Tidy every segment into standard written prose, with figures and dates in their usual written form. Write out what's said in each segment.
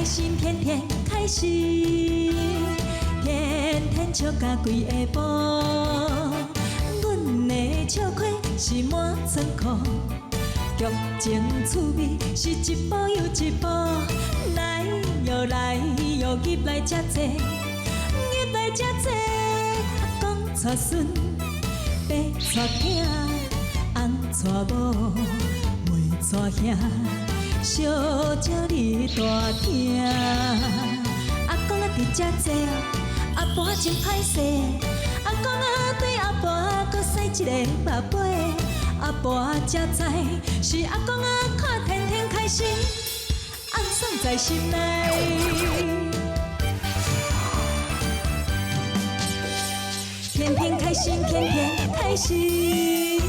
開心，天天開心，天天笑甲規下晡。阮的笑虧是滿倉庫，劇情趣味是一步又一步。來喲來喲，入來遮濟，入來遮濟。阿公娶孫，爸娶囝，翁娶某，妹娶兄。小鸟你大廳，阿公啊佇遮坐，阿婆真歹勢。阿公啊對阿婆閣使一個目尾，阿婆才知是阿公啊看天天開心，暗爽在心內。天天開心，天天開心。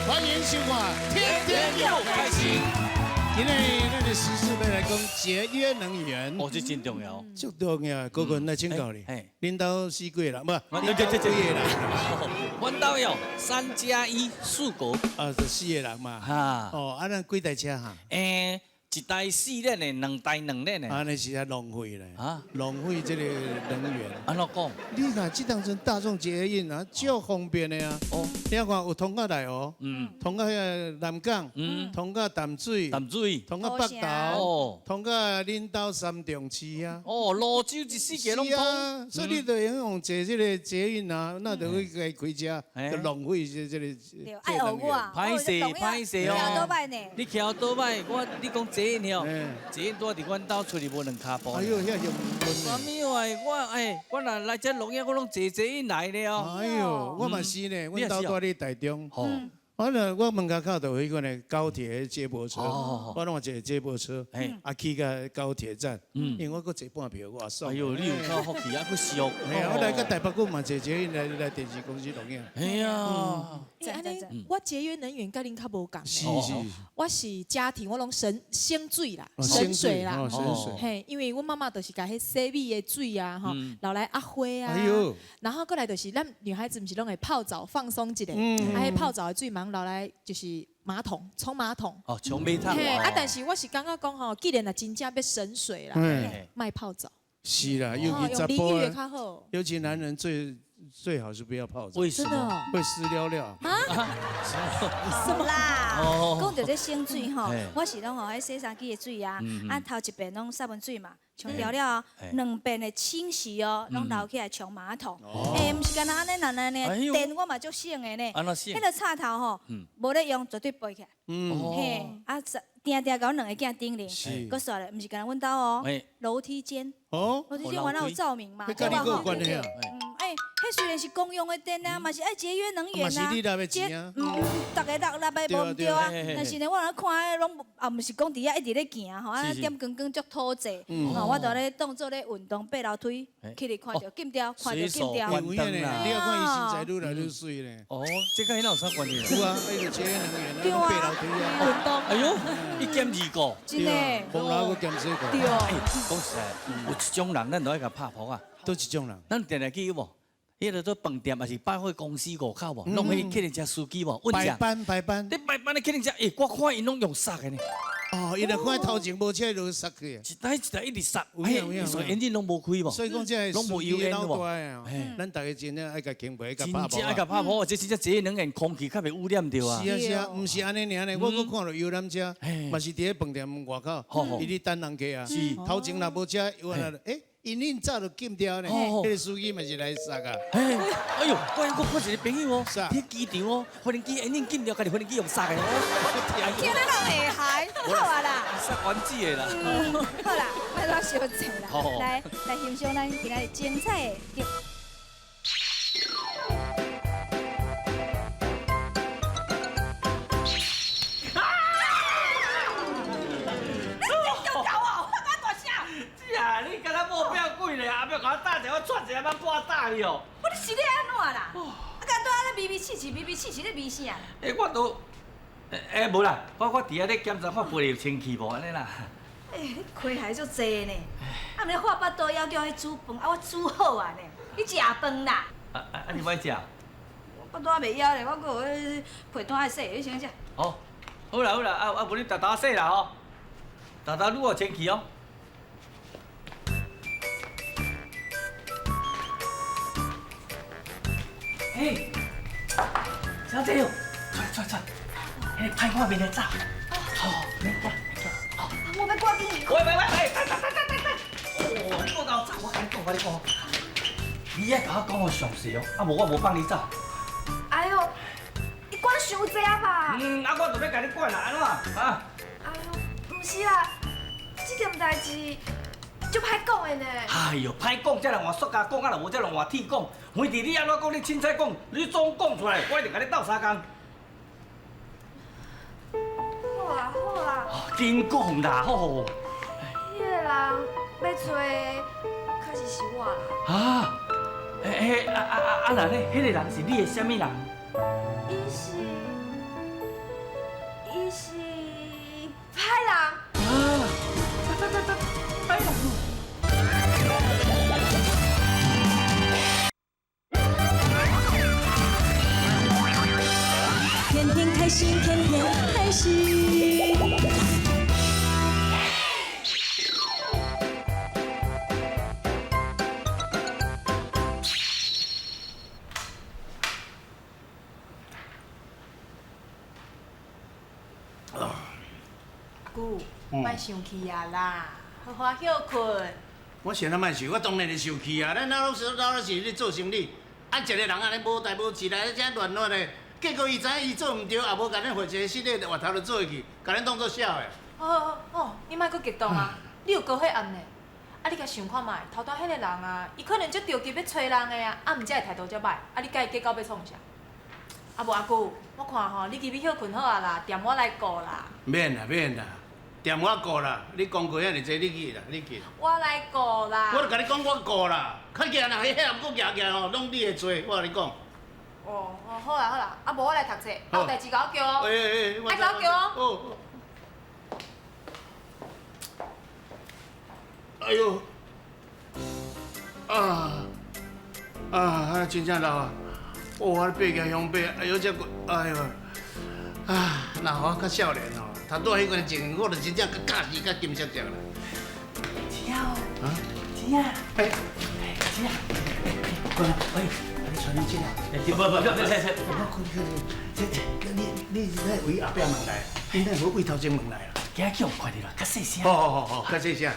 歡迎收看《天天又開心》。今日咱的時事欲來講節約能源，哦，這真重要，足重要。哥哥來請教你，恁兜死幾個人？無，恁兜幾個人？阮兜有3加1四個，啊，就四個人嘛。哈，哦，啊，咱幾台車哈？一台四輪的，兩台兩輪的。按呢是較浪費咧，啊，浪費這個能源。按怎講？你看這當陣大眾捷運啊，足方便的啊。哦。你看有通到內湖，通到遐個南港，通到淡水，淡水，通到北投，通到恁兜三重市啊。哦，蘆洲一四界攏通。所以你就用用坐這個捷運啊，那就去家開車，就浪費這個愛學我，歹勢歹勢哦。你騎倒擺，我你講捷運哦，捷運拄佇阮兜出去無兩跤步。哎呦，遐用啥物話？我哎，我若來這錄影，我攏坐捷運來的哦。哎呦，我嘛是呢，阮兜住佇台中。我呢，我門口就有彼款的高鐵接駁車，我攏坐接駁車，啊去到高鐵站，因為我閣坐半票，我爽。哎呦，你有夠福氣啊，閣俗。嘿啊，我來到台北閣嘛坐捷運來電視公司錄影。嘿啊，按呢，我節約能源佮恁較無仝。是是。我是家庭，我攏省水啦，省水啦。省水。嘿，因為阮媽媽就是共彼洗米的水啊，吼，留來壓花啊。然後過來就是咱女孩子毋是攏會泡澡放鬆一下，啊，彼泡澡的水嘛留來就是馬桶沖馬桶。哦，沖馬桶。嘿，啊，但是我是感覺講吼，既然若真正欲省水啦，莫泡澡。是啦，尤其查埔較好。尤其男人最好是不要泡澡。為什麼？會濕尿尿。啊？什麼啦？講到這省水吼，我是攏吼，彼洗衫機的水啊，啊頭一遍攏殺蚊水嘛，沖掉了後，兩遍的清洗哦，攏留起來沖馬桶。欸，毋是干焦按呢，按呢，電我嘛足省的呢。彼个插頭吼，無咧用絕對拔起來。嘿，啊，定定共阮兩个囝叮嚀，閣煞咧，毋是干焦阮兜哦，樓梯間。哦，樓梯間原來有照明嘛？佮你有關係啊？欸，彼雖然是公用的電啊，嘛是愛節約能源啊。嘛是你納的錢啊。逐家納納的無毋對啊。但是呢，我若看彼攏也毋是講佇遐一直咧行吼，啊點光光足土濟，吼，我就咧當做咧運動爬樓梯，起來看著禁掉，看著禁掉。有影呢，你看伊身材愈來愈媠咧。哦，這佮彼有啥關係？有啊，彼個節約能源啊，爬樓梯啊。運動。哎呦，一減二個。真的。風流閣減細個。對。欸，講實在，有一種人，咱都愛共拍撲啊。佗一種人？咱定定去無？彼个做飯店，抑是百貨公司外口無，攏彼客人車司機無？排班排班。你排班的客人車，欸，我看𪜶攏用塞的呢。哦，伊若看頭前無車就塞去。一台一台一直塞，哎，所以引擎攏無開無？所以講這攏無油煙無？咱逐家真正愛共敬佩，共拍撲。真正愛共拍撲，這真正節約能源，空氣較袂污染著啊。是啊是啊，毋是按呢爾呢，我閣看著遊覽車，嘛是佇咧飯店外口，伊咧等人客啊。頭前若無車，有人欸。𪜶恁早就禁掉呢，彼个司機嘛是來殺啊！哎呦，我看一个朋友哦，佇機場哦，飛機引擎禁掉，家己飛機用殺的。聽得人會害，好啊啦。殺原子的啦。好啦，莫亂相爭啦。來來欣賞咱今仔日精彩的。我打一下，我喘一下，欲破胆去哦。我你是咧按怎啦？啊，敢拄仔咧微微试试，微微试试咧微啥？欸，我都，欸，無啦，我佇遐咧檢查看玻璃有清氣無按呢啦。欸，你開還足濟呢，啊，毋咧化腹肚枵叫彼煮飯，啊，我煮好啊呢，你食飯啦。啊啊，你欲食？我拄仔袂枵咧，我阁有彼被单爱洗，你先食。哦，好啦好啦，啊啊，无你沓沓洗啦吼，沓沓愈好清气哦。嘿，小姐哟，出来出来出来，迄个歹看面的走。好，免惊免惊，好。我欲赶紧。喂喂喂喂，等等等等等等。哦，你阁𠢕走，我共你讲，我共你讲。你爱共我讲予详细哦，啊无我无放你走。哎哟，你管伤济啊吧？嗯，啊我就欲共你管啦，按怎啊？哎哟，毋是啦，这件代志足歹讲的呢。哎哟，歹讲，才来换塑胶讲，啊若无才来换铁讲。反正你按怎讲，你凊彩讲，你总讲出来，我一定共你斗相共。好啦好啦。紧讲啦，吼。彼个人欲揣的，确实是我啦。啊？欸欸啊啊啊啊！那咧，彼个人是你的啥物人？伊是歹人。啊！歹歹歹歹人。天天开心，天天开心。阿舅，莫生气啊啦，好好歇睏。我是按怎莫生？我当然会生气啊！咱老老实老实咧做生意，啊一个人按呢无代无志来遮乱乱的，结果伊知影伊做毋对，也无共咱负一个新的活头就做去，共咱当做痟的。哦哦，你莫阁激动啊！你有高血压呢，啊你共想看觅，头拄彼个人啊，伊可能足著急欲揣人的啊，啊毋才会态度遮歹，啊你共伊计较欲创啥？啊无阿舅，我看吼，你入去歇睏好啊啦，店我来顾啦。免啦免啦，店我顾啦，你功课遐尔济，你去啦，你去。我来顾啦。我就共你讲，我顾啦，较行啦，彼遐毋阁行行吼，拢你的错，我共你讲。哦哦，好啦好啦，啊无我来读册，啊有代志共我叫哦。欸欸欸，爱共我叫哦。哦。哎哟，啊啊，真正老啊！哦，我爬起乡爬，哎哟，这骨，哎哟，啊，若予我较少年哦，头拄彼款情形，我就真正较驾驶较金色色啦。钱啊！啊，钱啊！哎，钱啊！过来，喂，你传你进来。不不不不不，我看这这，你那位后壁门来，你那无位头前门来啦？今去予看著啦，较细声。好好好，较细声。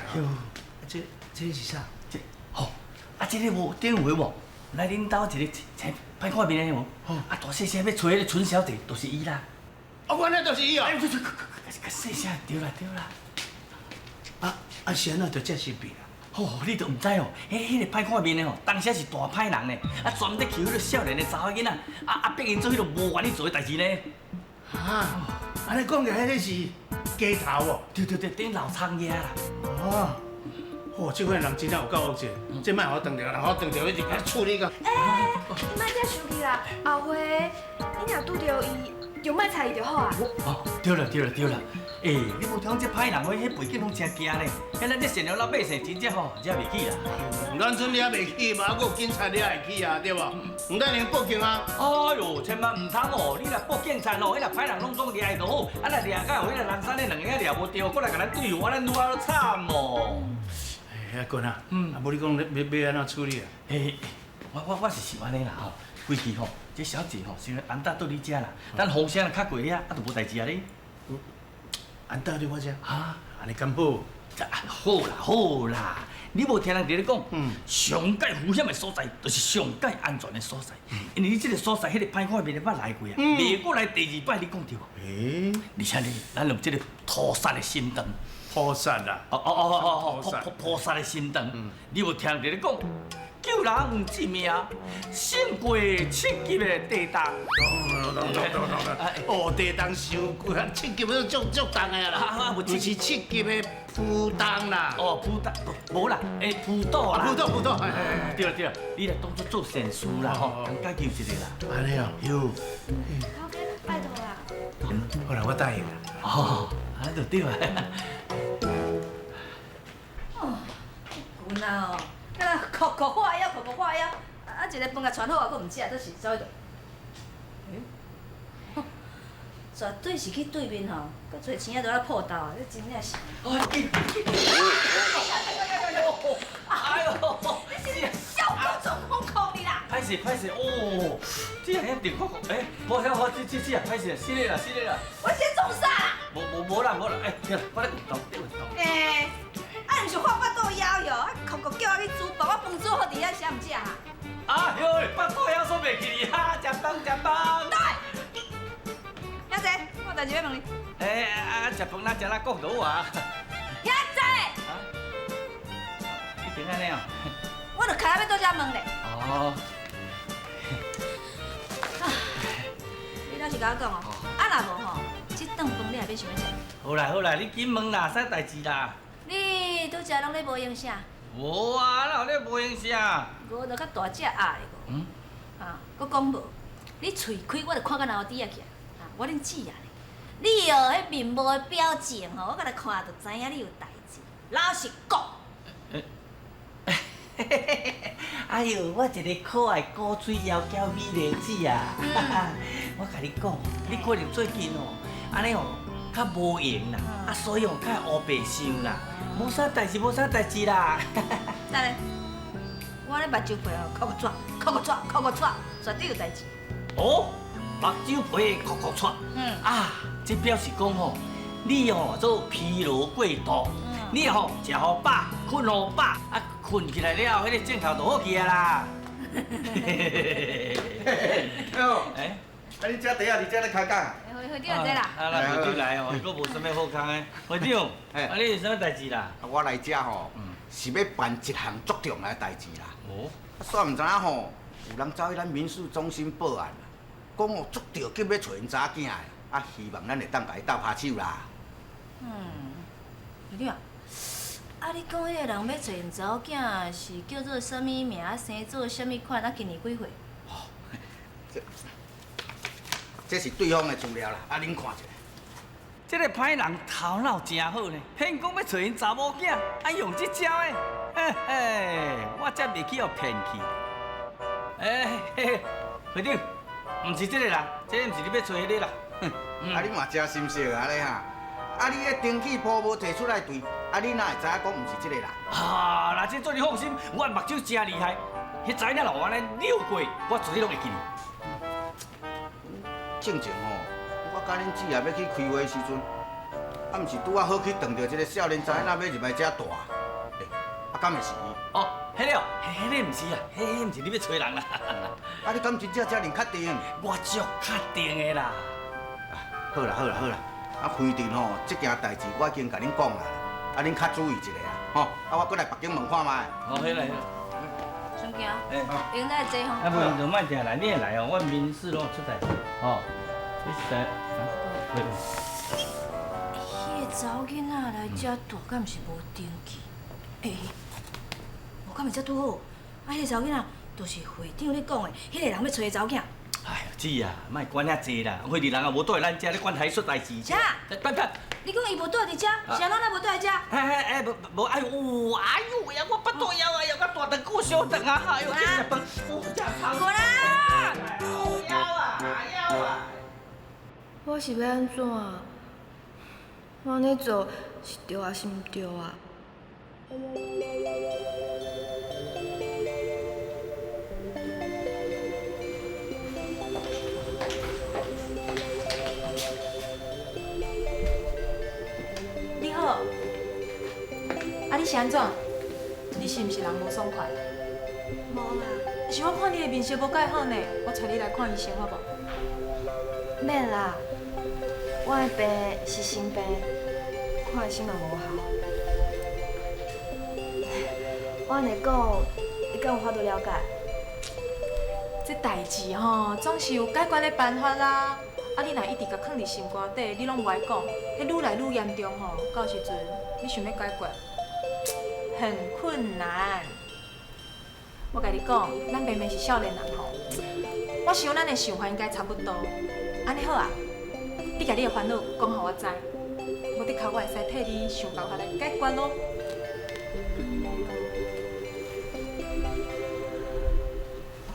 这是啥？这吼，啊，这个无顶回无？来恁兜一个请歹看面的无？啊，大细声欲揣彼个陈小姐，就是伊啦。哦，原来就是伊哦。哎，较细声，对啦对啦。啊啊，是按怎就遮神秘啦？吼，你都毋知哦，彼个歹看面的吼，当时是大歹人呢，啊，专咧欺负彼个少年的查某囡仔，啊啊，逼𪜶做彼个无愿意做的代志呢。啊，按呢讲起来，彼个是街头哦。对对对，顶老苍蝇啦。哦。哦，这款人真正有够恶质，这莫予我撞著，若予我撞著，一定共处理到。欸，你莫遮生气啦，后回你若拄著伊，就莫睬伊就好啊。哦，对啦对啦对啦，欸，你无听讲这歹人，彼背景拢真惊呢，彼咱这善良老百姓真正吼惹袂起啦。咱村惹袂起嘛，还阁有警察惹会起啊，对无？毋等于报警啊。哎哟，千万毋通哦！你若报警察哦，彼个歹人拢总掠伊就好，啊若掠到彼个人山的两个掠无著，阁来共咱对付，咱愈仔惨哦。阿君啊，啊无你讲欲按怎处理啊？欸，我是想按呢啦吼，规气吼，这小姐吼，先安搭倒你遮啦，等风声若较过遐，啊就无代志啊咧。安搭伫我遮？啊，按呢敢好？好啦好啦，你无听人伫咧讲，上盖危险的所在，就是上盖安全的所在。因为你这个所在，彼个歹看面的捌来过啊，袂过来第二摆，你讲对无？欸，而且呢，咱用这个菩萨的心肠。菩萨啦！哦哦哦哦哦，菩萨的心肠，你无听人伫咧讲，救人一命，胜过七级的地动。哦，地动伤过，七级都足足重的啦，毋是七级的浮动啦。哦，浮动无啦，欸，浮岛啦。浮岛浮岛，对对，你来当作做善事啦吼，共解救一下啦。按呢哦，哟。头家拜托啦。好啦，我答应啦。哦，按呢就对啊。哦，君啊哦，敢若哭哭花腰，哭哭花腰，啊一个饭共传好啊，阁毋食，这是啥物？絕對是去對面吼，閣揣錢仔都咧破豆啊！你真正是。哎呦！你是小可状况控你啦！歹势歹势哦，这样定看哎，无遐好，这这这啊，歹势，失礼啦失礼啦。我先创啥啦？无无无啦无啦，哎，对啦，我咧运动，咧运动。哎，啊，毋是发腹肚枵哟，啊，哭哭叫我去煮饭，我饭煮好伫遐，啥毋食啊？哎呦，腹肚枵煞袂记哩哈，食饭食饭。对。遐济，我有代志欲问你。哎啊，食饭哪食哪讲就好啊。遐济。啊？一定按呢哦。我就徛欲倒遮问咧。哦。你老实共我讲哦，啊若无吼，這頓飯你也欲想欲食？好啦好啦，你緊問啦，啥代志啦？你拄才攏咧無閒啥？無啊，哪有咧無閒啥？無就較大隻鴨的無？嗯。啊，閣講無？你喙開，我就看甲老底仔去啊！我恁姊啊咧，你哦，彼面無的表情吼，我敢若看就知影你有代誌。老實講。哎喲，我一个可愛古錐窈窕美麗姊啊！我共你講，你可能最近哦，按呢哦較無閒啦，啊所以哦較會烏白想啦，無啥代誌，無啥代誌啦。等下，我咧目睭皮哦，哭哭掣，哭哭掣，哭哭掣，絕對有代誌。哦，目睭皮哭哭掣，啊，這表示講吼，你哦做疲勞過度，你吼食予飽，睏予飽，啊睏起來了後，彼個鏡頭就好去啊啦。哎，啊你這茶仔佇遮咧開講？會長在啦。啊啦，會長來哦，閣無啥物好康的。會長，啊你有啥物代誌啦？我來遮吼，是欲辦一項足重要的代誌啦。哦。啊，煞毋知影吼，有人走去咱民事中心報案啦，講哦足著急欲揣𪜶查某囝的，啊希望咱會當共伊鬥跤手啦。嗯，會長，啊你講彼个人欲揣𪜶查某囝是叫做啥物名？啊生做啥物款？啊今年幾歲？哦，這是對方的資料啦，啊，恁看一下。這个歹人頭腦誠好呢，騙講欲揣𪜶查某囝，啊用這招的，嘿嘿，我才袂去予騙去。欸嘿，會長，毋是這个啦，這个毋是你欲揣彼个啦。啊，你嘛誠心熟啊咧哈！啊，你彼登記簿無提出來對，啊，你哪會知影講毋是這个人？啊，那這做你放心，我目睭誠厲害，彼查囡仔若按呢溜過，我絕對攏會記。正前吼，我佮恁姊仔欲去開會的時陣，啊，毋是拄仔好去撞著一個少年查囡仔欲入來遮蹛，欸，啊，敢會是伊？哦，彼个哦，彼个毋是啊，彼个毋是你欲揣人啦。啊，你敢真正遮爾確定？我足確定的啦。好啦好啦好啦，啊，反正吼，這件代誌我已經共恁講啦，啊，恁較注意一下啊，吼，啊，我閣來別間問看覓。好，彼個。孫健，用來坐吼。啊，無就莫定來，你會來哦，我民事攏有出代誌，吼。你是在？彼个查某囡仔來遮蹛，敢毋是無登記？欸，無敢會遮拄好？啊，彼个查某囡仔就是會長咧講的，彼个人欲揣的查某囝。哎呦，姊啊，莫管遐濟啦，反正人也無蹛佇咱遮，你管他出代誌。啥？等等。你講伊無蹛佇遮，是按怎咱無蹛佇遮？哎哎哎，無無，哎呦，哎呦呀，我腹肚枵啊，枵甲大腸顧小腸啊，哎呦，這食飯，哦，食香。過來。枵啊，枵啊！我是欲按怎啊？我按呢做是對抑是毋對啊？你好，啊你是按怎？你是毋是人無爽快？無啦。是我看你的面色無蓋好呢，我帶你來看醫生好無？免啦，我的病是心病，看醫生嘛無效。我按呢講，你敢有法度了解？這代誌吼，總是有解決的辦法啦。啊，你若一直共囥佇心肝底，你攏無愛講，彼愈來愈嚴重吼，到時陣你想欲解決，很困難。我共你講，咱明明是少年人吼，我想咱的想法應該差不多。按呢好啊，你共你的煩惱講予我知，無的確我會使替你想辦法來解決囉。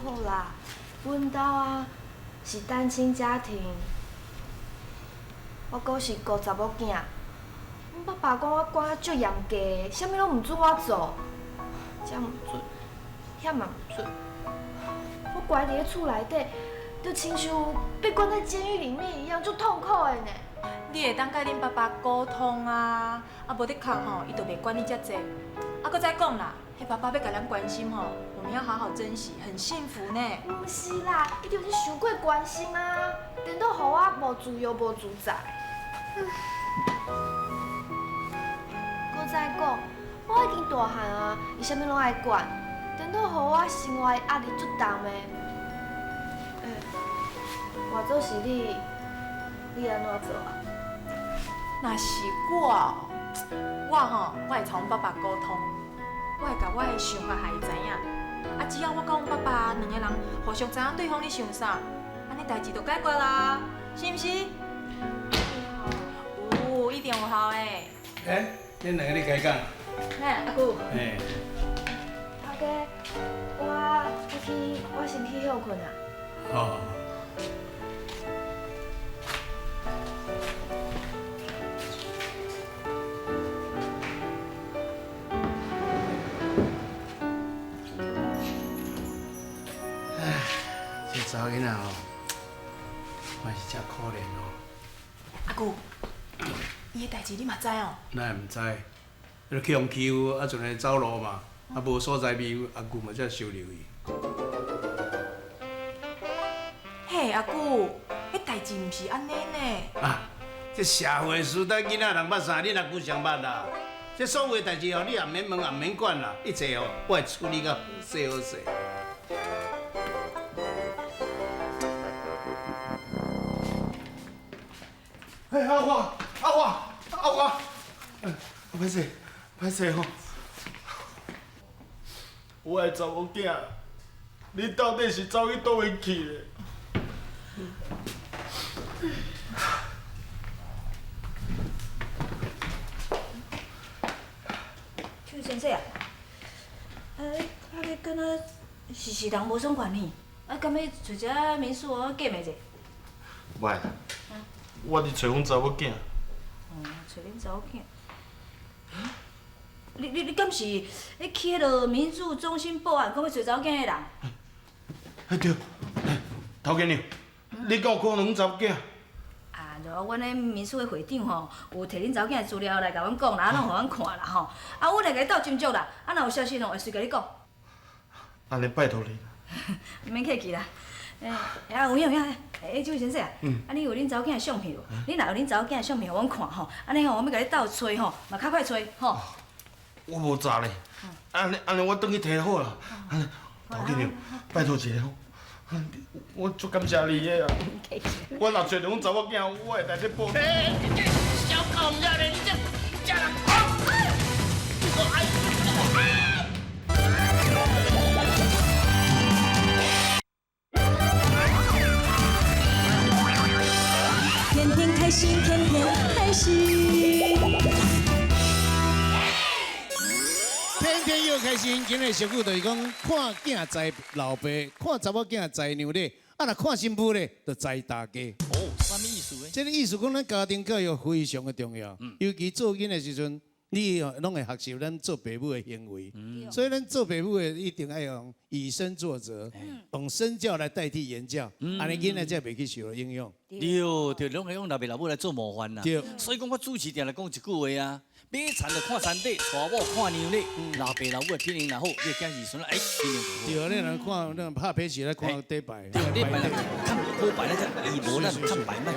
好啦，阮兜啊是單親家庭，我阁是顾查某囝。阮爸爸讲我管足严格的，啥物拢毋准我做，这毋准，遐嘛毋准。我关伫咧厝内底，就亲像被关在监狱里面一样，足痛苦的呢。你会当佮恁爸爸沟通啊，啊无的确吼，伊就袂管你遮济。啊，阁再讲啦，彼爸爸欲共咱关心吼，我们要好好珍惜，很幸福呢。毋是啦，伊就是伤过关心啊，颠倒予我无自由、无自在。阁再讲，我已经大汉啊，伊啥物拢爱管，颠倒予我生活的压力足重的。欸，换做是你，你按怎做啊？若是我，我吼，我会朝阮爸爸沟通，我会共我的想法予伊知影。啊，只要我佮阮爸爸两个人互相知影对方咧想啥，按呢代志就解决啦，是毋是？有，一定有效的。欸，恁两个咧开讲？嘿，阿舅。嘿。头家，我去，我先去歇睏啊。好。这查某囡仔吼，嘛是真可怜哦。阿舅，伊的代志你嘛知哦？哪会毋知？伊去予欺负，啊，阵来走路嘛，啊，无所在庇护，阿舅嘛才收留伊。嘿，阿舅，彼代志毋是按呢呢。啊，这社会时代囡仔人捌啥，恁阿舅上捌啦。这所有的代志哦，你也免问，也免管啦，一切哦，我会处理甲好势好势。哎，阿华，阿华，阿华，歹势，歹势吼！我的查某囝，你到底是走去佗位去的？邱先生啊，啊，你敢若是人无爽快呢？啊，敢欲找一个民宿我过暝者？喂。我伫揣阮查某囝。哦，揣恁查某囝。你敢是去彼落民宿中心报案，讲欲揣查某囝彼人？嘿对，头家娘，你敢有看到阮查某囝？啊，就阮彼民宿的会长吼，有摕恁查某囝的资料来共阮讲啦，啊，拢予阮看啦吼。啊，阮会共伊斗斟酌啦，啊，若有消息吼，会随共你讲。按呢拜托你。毋免客气啦。欸，啊，有影有影，欸，这位先生啊，啊，你有恁查某囝的相片无？你若有恁查某囝的相片，予阮看吼，按呢吼，阮欲共你斗揣吼，嘛较快揣吼。我无查咧，按呢按呢，我转去提好啦。头家娘，拜托一下吼，我足感谢你的啊。我若揣著阮查某囝，我会代你报。欸，你这小狗毋知咧，你这这人，你讲哎。天天开心，天天开心。天天又开心。今日小句就是讲，看囝知老爸，看查某囝知娘咧，啊，若看新妇咧，就知大家。哦，啥物意思呢？这个意思讲，咱家庭教育非常的重要，尤其做囡的时阵，你拢会学习咱做爸母的行为。所以咱做爸母的一定爱用以身作则，用身教来代替言教，按呢囡仔才袂去受影响。对，对，拢会用老爸老母来做模范啦。对，所以讲我主持定来讲一句话啊，买田就看田底，娶某看娘咧。老爸老母的品行若好，你的囝儿孙哎，品行就好。对，你若看那拍皮是来看底牌。对，底牌看好牌咧，伊无咱看牌嘛。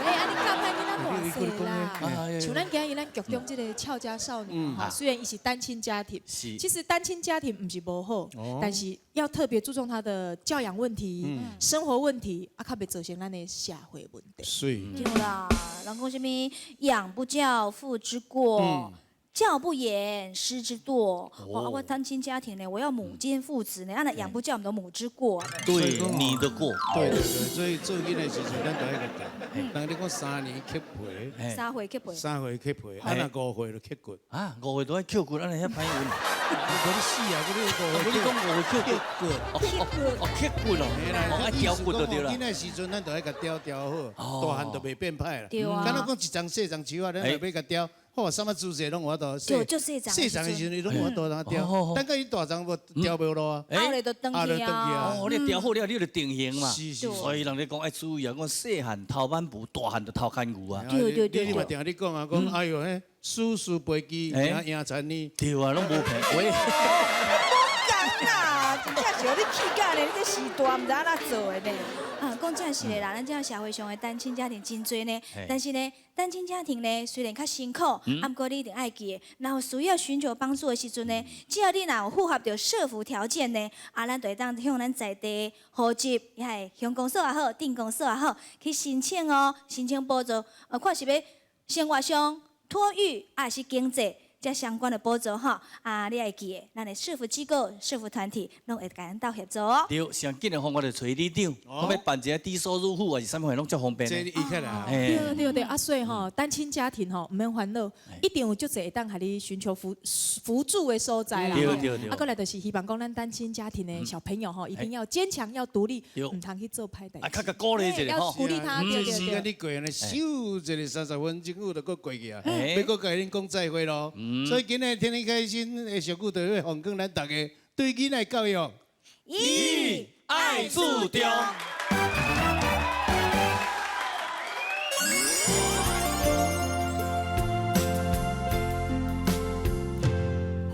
哎，啊你教歹囡仔偌济啦，像咱今日咱剧中这个俏家少女哈，虽然伊是单亲家庭，其实单亲家庭毋是无好，但是要特别注重他的教养问题、生活问题，啊，较袂造成咱的社会问题。是。对啦，人讲啥物养不教，父之过。教不严，师之惰。哇，我单亲家庭呢，我要母兼父职呢，啊，那养不教，我们的母之过。对，你的过。对对对，所以做囡仔时阵，咱就爱共教。人咧讲3年磕皮，3岁磕皮，3岁磕皮，啊，若5岁就磕骨。啊，5岁都爱磕骨，按呢遐歹运。無你死啊！你無你講誤會扣骨，哦哦，刻骨哦，哦愛雕骨就對啦。囡仔時陣，咱就愛共雕雕好，大漢就袂變歹啦。對啊。敢若講一欉細欉樹仔，咱就欲共雕。好，啥物姿勢攏有法度。對，就細欉。細欉的時陣，伊攏有法度通雕。等到伊大欉無雕無落啊。後來就斷去啊。哦，你雕好了，你就定型嘛。是是。所以人咧講愛注意啊，講細漢偷挽步，大漢就偷牽牛啊。對對對。你嘛定咧講啊，講哎喲，彼輸輸飛機贏贏田呢。對啊，攏無平。喂。無講啦，真正是予你氣甲咧，你這時代毋知按怎做的呢。啊，講真實的啦，咱這社會上的單親家庭真濟呢。但是呢，單親家庭呢雖然較辛苦，啊，毋過你一定愛記得，若有需要尋求幫助的時陣呢，只要你若有符合著社福條件呢，啊，咱就會當向咱在地戶籍，也係鄉公所也好，鎮公所也好，去申請哦，申請補助，看是欲生活上托育，抑是經濟。這相關的補助吼，啊，你愛記得，咱的社福機構、社福團體攏會共咱鬥協助哦。對，上緊的方法就揣里長，我欲辦一个低收入戶還是啥物款，攏足方便。這伊起來。對對對，啊，所以吼，單親家庭吼，毋免煩惱，一定有足濟會當予你尋求輔助的所在啦。對對對。啊，閣來就是希望講咱單親家庭的小朋友吼，一定要堅強，要獨立，毋通去做歹代誌。啊，較共鼓勵一下要鼓勵他。對對對。時間你過呢，咻一个30分鐘就閣過去啊，欲閣共恁講再會囉。所以今日天天開心的小故事會奉勸咱大家對囡仔教育，一愛注重。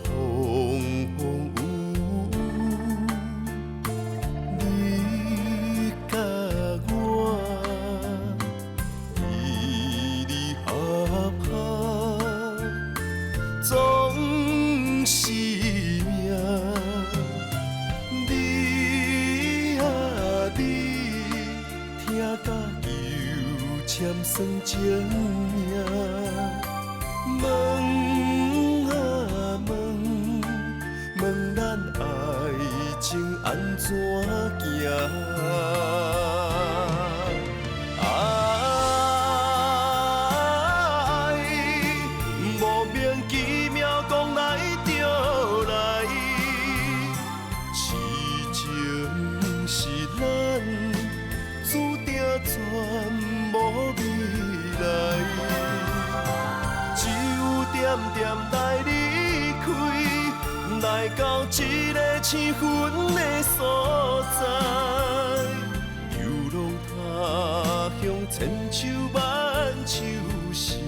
風風雨雨，你佮我離離合合。總是命，你啊你，疼甲油签算情命，問啊問，問咱愛情按怎行？來到這个生分的所在，流浪他鄉千秋萬秋心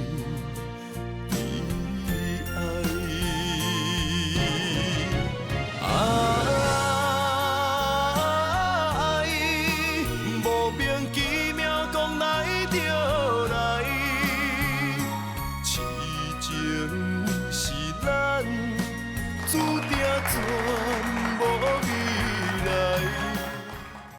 悲哀。愛莫名其妙講來就來，痴情是咱。注定全無未